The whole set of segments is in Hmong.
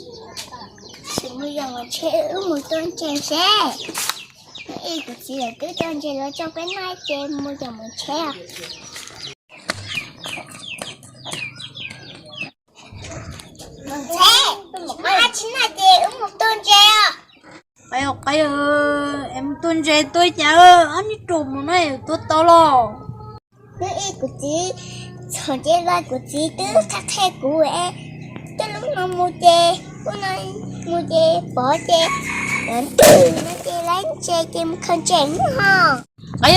Sim mus yos mus tsheb, wb mus tua ntses seb. Ib kuv txiv lawv twb coj ntses los coj peb noj ces mus yos mus tsheb. Mus tsheb, mus tsheb ces wb mus tua ntses os. Qe, qe, es mus tua ntses tua cas ob nib rum mus no tua tau los? Wb ib kuv txiv txhom ces kuv txiv twb qhia qhia kuv es coj lub no mus ces, lub no mus ces pov ces, ntws no ces lawv ntses ces mus khaws ntses mus ho. Qe,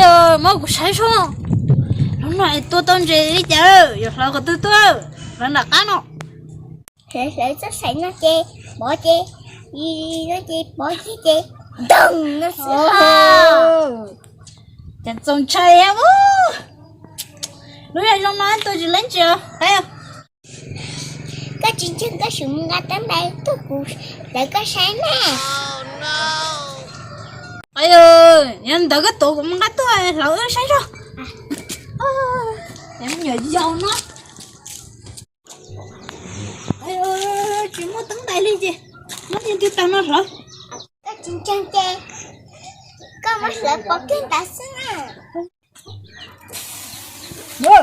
muab kuv saib seb, lub no es tua tau ntses li cas, yuav hlawv qhov twg tuaj, hlawv nram qab no. Hlawv txoj saim no ces pov ces, no ces pov ces ces ntws no xwb ho. Cas txaus ntshai thiab. Lub yog zoo no tua tsis leej tsis qe. Koj tsis ntseeg koj sim mus nqa teeb ntais tuaj kuv lawv koj saib ne. Qe, yog ntawd koj tuav kuv mus nqa tuaj hlawv wb saib zog. Me nyuam yaus no. Tsis muaj teeb ntais li ces muab niag twg tau no hlawv. Koj tsis ntseeg ces koj muab hlawv pov kiag ntawd xwb na. Ua,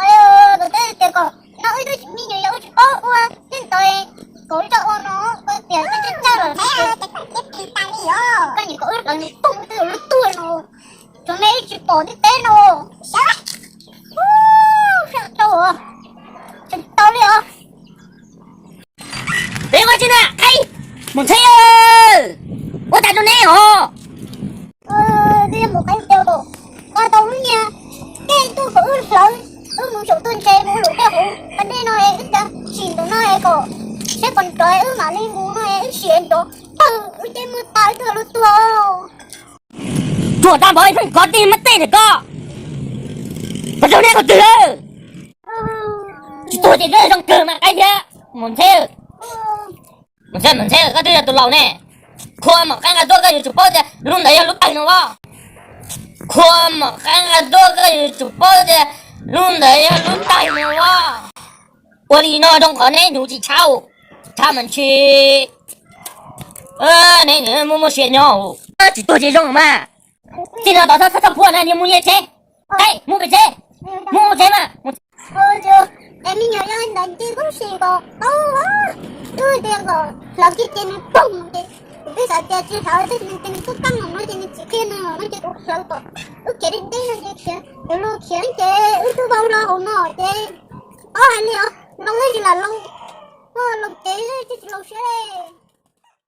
ua, ua, tus teb tias kom no wb twb tsis me nyuam yaus wb tsis paub ua, tej ntawd kom wb tau ua no, koj tias twb tsis txawj lawm ne. Koj niam kom wb hlawv nws poob twb lub tuag no, tsuav me wb tsis pom ntiaj teb no. Sab tau, tseem tau li os. Peb ua tsi na, qe, mus ntxheb, ua cas rau neb hos? Twb yog mus qeeb tau, ua tau lub niag tej tuaj kom wb hlawv, wb mus saum tuaj ntses mus ua luam tej hauv pas dej no es wb sim ntawm no es kom saib puas nrov wb mam li mus no es wb sim nrov pawg wb ces mus tas wb twb lub tuag. Tuag tag npaum ib pheej kov tej mas tej ntawm koj, koj raug neb qhov twg? Tsis tuag ces zoo kawg mas qe thiab. Mus ntxheb, mus ntxheb, mus ntxheb, koj twb yog tus laus ne. Qhua mom qeeb nqa tuaj koj yuav tsum paub tias lub ntawd yog lub tawg no as. Qhua mom qeeb nqa tuaj koj yuav tsum paub tias lub ntawd yog lub tawg no as. Ua li no zoo qhov neb hnyuv tsis tshab, tshab mas ntshis. Neb muaj muaj sia nyob, tsis tuag ces zoo mas. Txij no tom txhob txhob phuaj na, niag mus nyiag tsheb. Qe, mus pem tsev, mus tsev mas. Es me nyuam yaus ntawd ces kuj sim kom paub, twb tias kom hlawv kiag ces nws poob ces, kuv twb xav tias tsis hlawv ces nws kuj kaj mus no ces nws tsis qhia nws no ces kuv hlawv kom wb khiav deb deb no ces khiav, lawv los khiav ces wb twb vau los hauv no ces, ob hais li os, loo tsis lam loo, loo ces tsis tsis loo siab li.